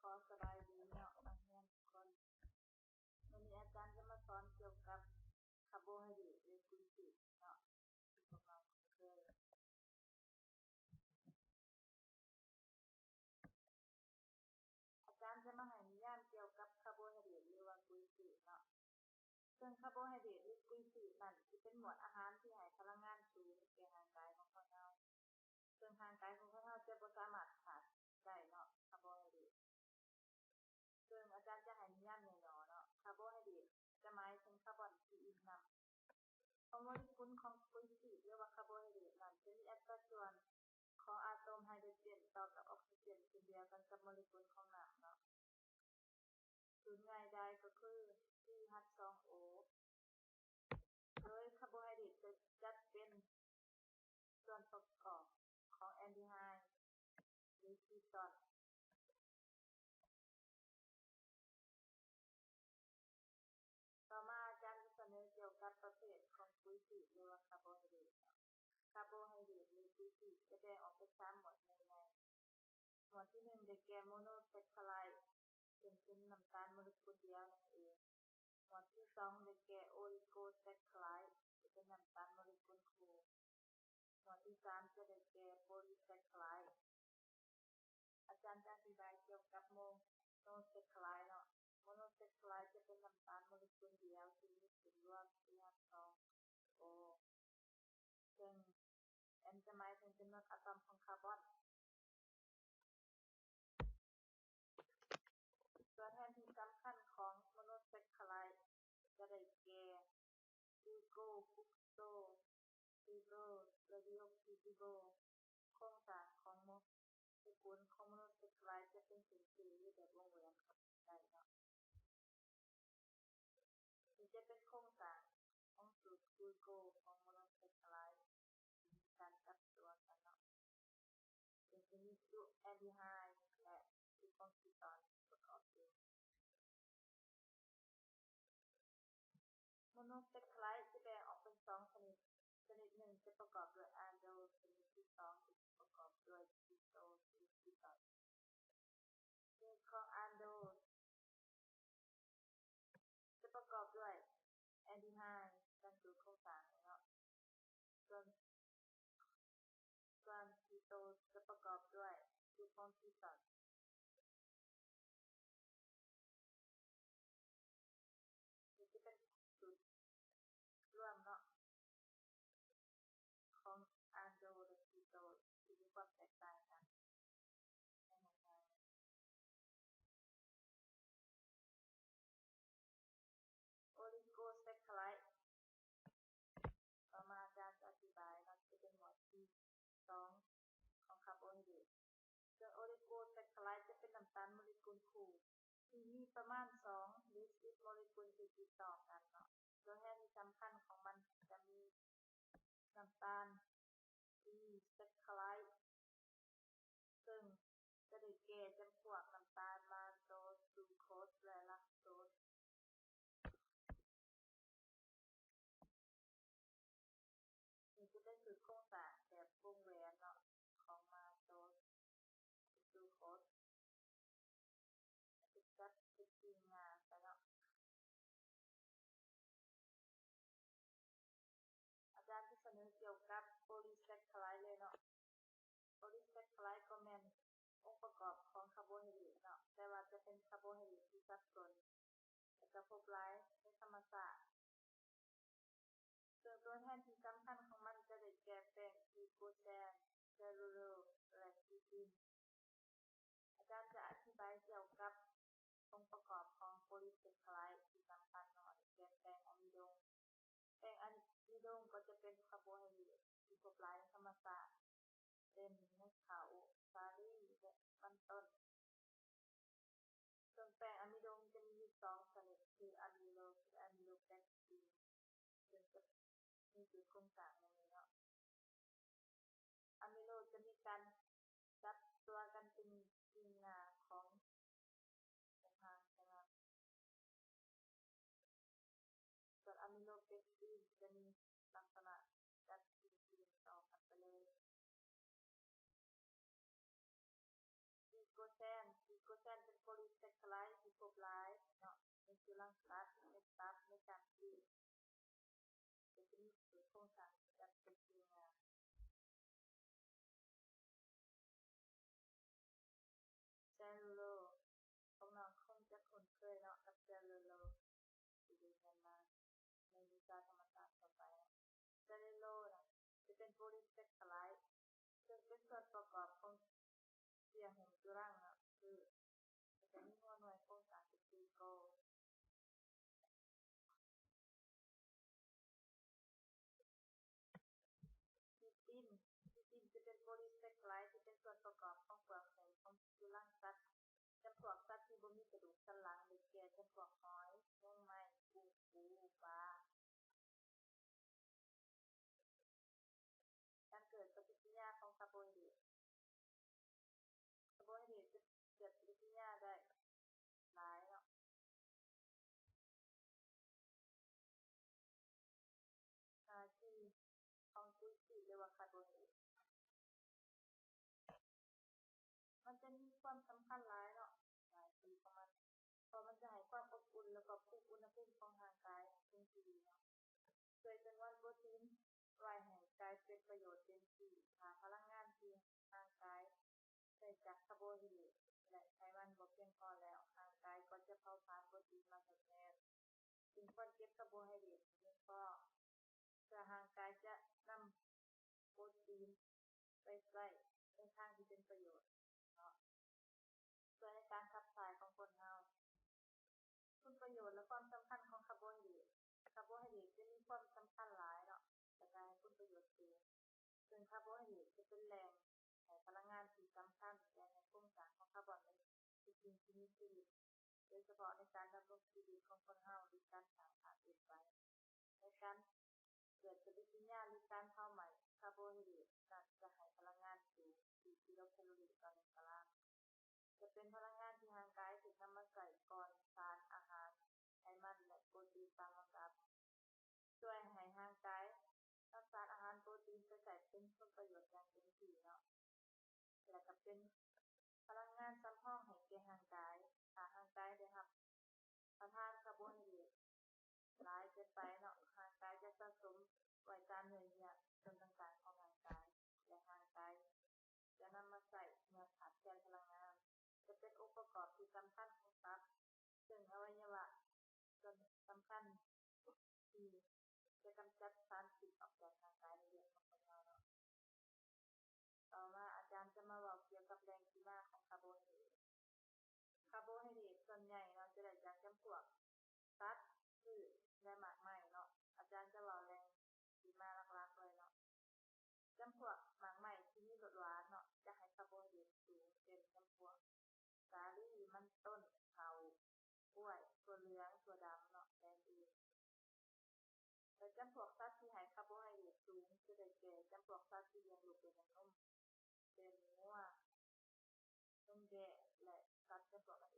ຂໍສະບາຍດີເນາະ ນັກຮຽນທຸກຄົນ. ມື້ນີ້ອາຈານຈະມາສອນກ່ຽວກັບຄາໂບໄຮເດຣດ ຫຼື ກຸຍຊີດເນາະ ທີ່ພວກເຮົາຄຸ້ນເຄີຍ. ອາຈານຈະມາໃຫ້ນິຍາມກ່ຽວກັບຄາໂບໄຮເດຣດ ຫຼືວ່າກຸຍຊີດເນາະ. ເຊິ່ງຄາໂບໄຮເດຣດ ຫຼື ກຸຍຊີດນັ້ນ ຊິເປັນໝວດອາຫານທີ່ໃຫ້ພະລັງງານສູງແກ່ຮ່າງກາຍຂອງຄົນເຮົາ. ເຊິ່ງຮ່າງກາຍຂອງຄົນເຮົາຈະບໍ່ສາມາດຂາດໄດ້ເນາະ ຄາໂບໄຮເດຣດ. ເຊິ່ງອາຈານຈະໃຫ້ນິຍາມຫຍໍ້ໆເນາະ ຄາໂບໄຮເດຣດຈະໝາຍເຖິງຄາບອນທີ່ອີ່ມນ້ຳ. ເພາະໂມເລກຸນຂອງກຸຍຊີດ ຫຼືວ່າຄາໂບໄຮເດຣດນັ້ນ ຈະມີອັດຕາສ່ວນຂອງອາໂຕມໄຮໂດຣເຈນຕໍ່ກັບອົກຊີເຈນເຊັ່ນດຽວກັນກັບໂມເລກຸນຂອງນ້ຳເນາະ. ສູດງ່າຍດາຍກໍຄື C H ສອງ O. ໂດຍຄາໂບໄຮເດຣດຈະຈັດເປັນສ່ວນປະກອບຂອງແອນດີໄຮດ ຫຼື ຄີຕອນ. ຕໍ່ມາອາຈານຈະສະເໜີກ່ຽວກັບປະເພດຂອງກຸຍຊີດ ຫຼືວ່າຄາໂບໄຮເດຣດ. ຄາໂບໄຮເດຣດ ຫຼື ກຸຍຊີດ ຈະແບ່ງອອກເປັນສາມໝວດໝູ່ໃຫຍ່. ໝວດທີໜຶ່ງ ໄດ້ແກ່ໂມໂນແຊັກຄາໄລດ໌ ເຊິ່ງເປັນນ້ຳຕານໂມເລກຸນດຽວນັ້ນເອງ. ໝວດທີສອງ ໄດ້ແກ່ໂອລິໂກແຊັກຄາໄລດ໌ ເຊິ່ງເປັນນ້ຳຕານໂມເລກຸນຄູ່. ໝວດທີສາມ ຈະໄດ້ແກ່ໂປລີແຊັກຄາໄລດ໌. ອາຈານຈະອະທິບາຍກ່ຽວກັບໂມໂນແຊັກຄາໄລດ໌ເນາະ. ໂມໂນແຊັກຄາໄລດ໌ຈະເປັນນ້ຳຕານໂມເລກຸນດຽວທີ່ມີສູນລວມ C H ສອງ O. ເຊິ່ງ N ຈະໝາຍເຖິງຈຳນວນອາຕອມຂອງຄາບອນ. ຕົວແທນທີ່ສຳຄັນຂອງໂມໂນແຊັກຄາໄລດ໌ຈະໄດ້ແກ່ ກລູໂກ, ຟຣຸກໂຕ, ຊູໂຕ ແລະ ດີອອກຊີຣີໂຕ. ໂຄງສ້າງຂອງໂມເລກຸນຂອງໂມໂນແຊັກຄາໄລດ໌ຈະເປັນເສັ້ນຊື່ ຫຼື ແບບວົງແຫວນກໍໄດ້ເນາະ. ນີ້ຈະເປັນໂຄງສ້າງຂອງສູດກລູໂກຂອງໂມໂນແຊັກຄາໄລດ໌ ທີ່ມີການຈັບຕົວກັນເນາະ. ເປັນຊະນິດຈຸແອນດີໄຮດ ແລະ ຈຸຂອງຄີຕອນປະກອບຢູ່. ໂມໂນແຊັກຄາໄລດ໌ຈະແບ່ງອອກເປັນສອງຊະນິດ. ຊະນິດໜຶ່ງຈະປະກອບດ້ວຍອານໂດນ, ຊະນິດທີສອງຈະປະກອບດ້ວຍຄີໂຕນ ຫຼື ຄີຕອນ. ຊະນິດຂອງອານໂດນ ຈະປະກອບດ້ວຍແອນດີໄຮດ ດັ່ງໂຕໂຄງສ້າງນີ້ເນາະ. ສ່ວນ ສ່ວນຄີໂຕນຈະປະກອບດ້ວຍຈຸຂອງຄີຕອນ. ນີ້ຈະເປັນສູດລວມເນາະ ຂອງອານໂດນ ແລະ ຄີໂຕນ ທີ່ມີຄວາມແຕກຕ່າງກັນ. ໂອລິໂກແຊັກຄາໄລດ໌. ຕໍ່ມາອາຈານຈະອະທິບາຍເນາະ ຈະເປັນໝວດທີສອງຂອງຄາໂບໄຮເດຣດ. ເຊິ່ງໂອລິໂກແຊັກຄາໄລດ໌ຈະເປັນນ້ຳຕານໂມເລກຸນຄູ່ ທີ່ມີປະມານສອງ ຫຼື ສິບໂມເລກຸນທີ່ຕິດຕໍ່ກັນເນາະ. ຕົວແທນທີ່ສຳຄັນຂອງມັນຈະມີນ້ຳຕານ T ແຊັກຄາໄລດ໌ ເຊິ່ງຈະໄດ້ແກ່ຈຳພວກນ້ຳຕານມາໂຕສ, ກລູໂຄສ ແລະ ແລັກໂຕສ. ນີ້ຈະເປັນສູດໂຄງສ້າງແບບວົງແຫວນເນາະ ຂອງມາໂຕສ, ກລູໂຄສ. ຈະຈັດເປັນກິ່ງງ່າໄປເນາະ. ອາຈານຈະສະເໜີກ່ຽວກັບໂປລີແຊັກຄາໄລດ໌ເລີຍເນາະ. ໂປລີແຊັກຄາໄລດ໌ກໍແມ່ນອົງປະກອບຂອງຄາໂບໄຮເດຣດເນາະ, ແຕ່ວ່າຈະເປັນຄາໂບໄຮເດຣດທີ່ສັບສົນ ແລະ ກໍພົບຫຼາຍໃນທຳມະຊາດ. ເຊິ່ງຕົວແທນທີ່ສຳຄັນຂອງມັນຈະໄດ້ແກ່ແປ້ງກລູໂກແຊນ, ແຊລູໂລສ ແລະ ຊີຕິນ. ອາຈານຈະອະທິບາຍກ່ຽວກັບອົງປະກອບຂອງໂປລີແຊັກຄາໄລດ໌ທີ່ສຳຄັນເນາະ ໄດ້ແກ່ແປ້ງອາມິໂດນ. ແປ້ງອາມິໂດນກໍຈະເປັນຄາໂບໄຮເດຣດທີ່ພົບຫຼາຍໃນທຳມະຊາດ ເຊັ່ນ ໃນເຂົ້າ, ສາລີ ແລະ ມັນຕົ້ນ. ເຊິ່ງແປ້ງອາມິໂດນຈະມີຢູ່ສອງຊະນິດ ຄືອາມິໂລສ ແລະ ອາມິໂລເປັກຕິນ. ເຊິ່ງຈະມີຈຸໂຄງສ້າງດັ່ງນີ້ເນາະ. ອາມິໂລຈະມີການຈັບຕົວກັນເປັນກິ່ງງ່າຂອງ ຂອງທາງ ສ່ວນອາມິໂລເປັກຕິນຈະມີລັກສະນະຈັດເປັນກຸ່ມຕໍ່ກັນໄປເລີຍ. ກລູໂກແຊນ, ກລູ ໂກແຊນເປັນໂປລີແຊກຄາໄລທີ່ພົບຫຼາຍເນາະ ໃນຈຸລັງສັດ, ໃນຕັບ, ໃນກ້າມຊີ້ນ ແລະ ຈະມີໂຄງສ້າງທີ່ຈຳເປັນທີ່ງາມ. ເຊວລູໂລສ ພວກນ້ອງຄົງຈະຄຸ້ນເຄີຍເນາະກັບເຊວລູໂລສທີ່ໄດ້ຮຽນມາໃນວິຊາທຳມະຊາດທົ່ວໄປ. ເຊວລູໂລສນະ ຈະເປັນໂປລີແຊກຄາໄລ ເຊິ່ງເປັນສ່ວນປະກອບຂອງເຍື່ອຫຸ້ມຈຸລັງເນາະ ຄື ແລະ ຈະມີຫົວໜ່ວຍໂຄງສ້າງເປັນກຣີໂກ. ຊີຕິນ ຊີຕິນຈະເປັນໂປລີແຊກຄາໄລທີ່ເປັນສ່ວນປະກອບຂອງເປືອກໜຶ່ງຂອງຈຸລັງສັດ ຈຳພວກສັດທີ່ບໍ່ມີກະດູກສັນຫຼັງ ໄດ້ແກ່ ຈຳພວກຫອຍ, ແມງໄມ້, ກຸ້ງ, ປູ, ປາ. ການເກີດປະຕິກິລິຍາຂອງຄາໂບໄຮເດຣດ. ຄາໂບໄຮເດຣດຈະເກີດປະຕິກິລິຍາໄດ້ຫຼາຍເນາະ ໜ້າທີ່ຂອງຈຸລິນຊີບ ຫຼືວ່າຄາໂບໄຮເດຣດ ມັນຈະມີຄວາມສຳຄັນຫຼາຍເນາະ ຫຼາຍທີ່ຂອງມັນ ເພາະມັນຈະໃຫ້ຄວາມອົບອຸ່ນ ແລ້ວກໍຄຸມອຸນຫະພູມຂອງຮ່າງກາຍໃຫ້ຄົງທີ່ເນາະ ຊ່ວຍຈຳນວນໂປຣຕີນໄວ້ໃຫ້ກາຍເປັນປະໂຫຍດເຕັມທີ່. ຖ້າພະລັງງານທີ່ຮ່າງກາຍໄດ້ຈາກຄາໂບໄຮເດຣດ ແລະ ໄຂມັນບໍ່ພຽງພໍແລ້ວ, ຮ່າງກາຍກໍຈະເຜົາຜານໂປຣຕີນມາທົດແທນ. ຈຶ່ງຄວນເກັບຄາໂບໄຮເດຣດໃຫ້ພຽງພໍ ເພື່ອຮ່າງກາຍຈະນຳໂປຣຕີນໄປໃຊ້ໃນທາງທີ່ເປັນປະໂຫຍດເນາະ ຊ່ວຍໃນການຂັບຖ່າຍຂອງຄົນເຮົາ. ຄຸນປະໂຫຍດ ແລະ ຄວາມສຳຄັນຂອງຄາໂບໄຮເດຣດ. ຄາໂບໄຮເດຣດຈະມີຄວາມສຳຄັນຫຼາຍເນາະ ແລະ ກະໃຫ້ຄຸນປະໂຫຍດສູງ. ເຊິ່ງຄາໂບໄຮເດຣດຈະເປັນແຫຼ່ງໃຫ້ພະລັງງານທີ່ສຳຄັນ ແລະ ໃຫ້ໂຄງສ້າງຂອງຄາບອນ ໃນທຸກສິ່ງທີ່ມີຊີວິດ, ໂດຍສະເພາະໃນການດຳລົງຊີວິດຂອງຄົນເຮົາ ຫຼື ການສ້າງສານເອກໄວ. ໃນການເກີດປະຕິກິລິຍາ ຫຼື ການເຜົາໄໝ້ຄາໂບໄຮເດຣດນັ້ນ ຈະໃຫ້ພະລັງງານສູງ ສີ່ກິໂລແຄໂລຣີຕໍ່ໜຶ່ງຕາລາງ. ຈະເປັນພະລັງງານທີ່ຮ່າງກາຍຖືກນຳມາໃຊ້ກ່ອນສານອາຫານ, ໄຂມັນ ແລະ ໂປຣຕີນຕາມລຳດັບ. ຊ່ວຍໃຫ້ຮ່າງກາຍນຳສານອາຫານໂປຣຕີນໄປໃຊ້ເປັນຜົນປະໂຫຍດຢ່າງເຕັມທີ່ເນາະ ແລະ ກະເປັນພະລັງງານສຳຮອງໃຫ້ແກ່ຮ່າງກາຍ. ຖ້າຮ່າງກາຍໄດ້ຮັບປະທານຄາໂບໄຮເດຣດຫຼາຍເກີນໄປເນາະ, ຮ່າງກາຍຈະສະສົມໄວ້ຕາມເນື້ອເຍື່ອສ່ວນຕ່າງໆຂອງຮ່າງກາຍ ແລະ ຮ່າງກາຍຈະນຳມາໃຊ້ເມື່ອຂາດແຄນພະລັງງານ. ຈະເປັນອົງປະກອບທີ່ສຳຄັນຂອງຕັບ, ເຊິ່ງອະໄວຍະວະສ່ວນສຳຄັນທີ່ຈະກຳຈັດສານພິດອອກຈາກຮ່າງກາຍໃນເລືອດຂອງຄົນເຮົາເນາະ. ຕໍ່ມາອາຈານຈະມາເວົ້າກ່ຽວກັບແຫຼ່ງທີ່ມາຂອງຄາໂບໄຮເດຣດ. ຄາໂບໄຮເດຣດສ່ວນໃຫຍ່ເນາະ ຈະໄດ້ຈາກຈຳພວກສັດ, ພືດ ແລະ ໝາກໄມ້ເນາະ. ອາຈານຈະເວົ້າແຫຼ່ງທີ່ມາຫຼັກໆເລີຍເນາະ. ຈຳພວກໝາກໄມ້ທີ່ມີລົດຫວານເນາະ ຈະໃຫ້ຄາໂບໄຮເດຣດສູງ ເຊັ່ນ ຈຳພວກສາລີ, ມັນຕົ້ນ, ເຂົ້າ, ກ້ວຍ, ຖົ່ວເຫຼືອງ, ຖົ່ວດຳເນາະ ແລະ ອື່ນໆ. ແລະ ຈຳພວກສັດທີ່ໃຫ້ຄາໂບໄຮເດຣດສູງ ຈະໄດ້ແກ່ ຈຳພວກສັດທີ່ລ້ຽງລູກໂດຍນ້ຳນົມ ເຊັ່ນ ງົວ, ນົມແບ້ ແລະ ສັດຈຳພວກອື່ນ.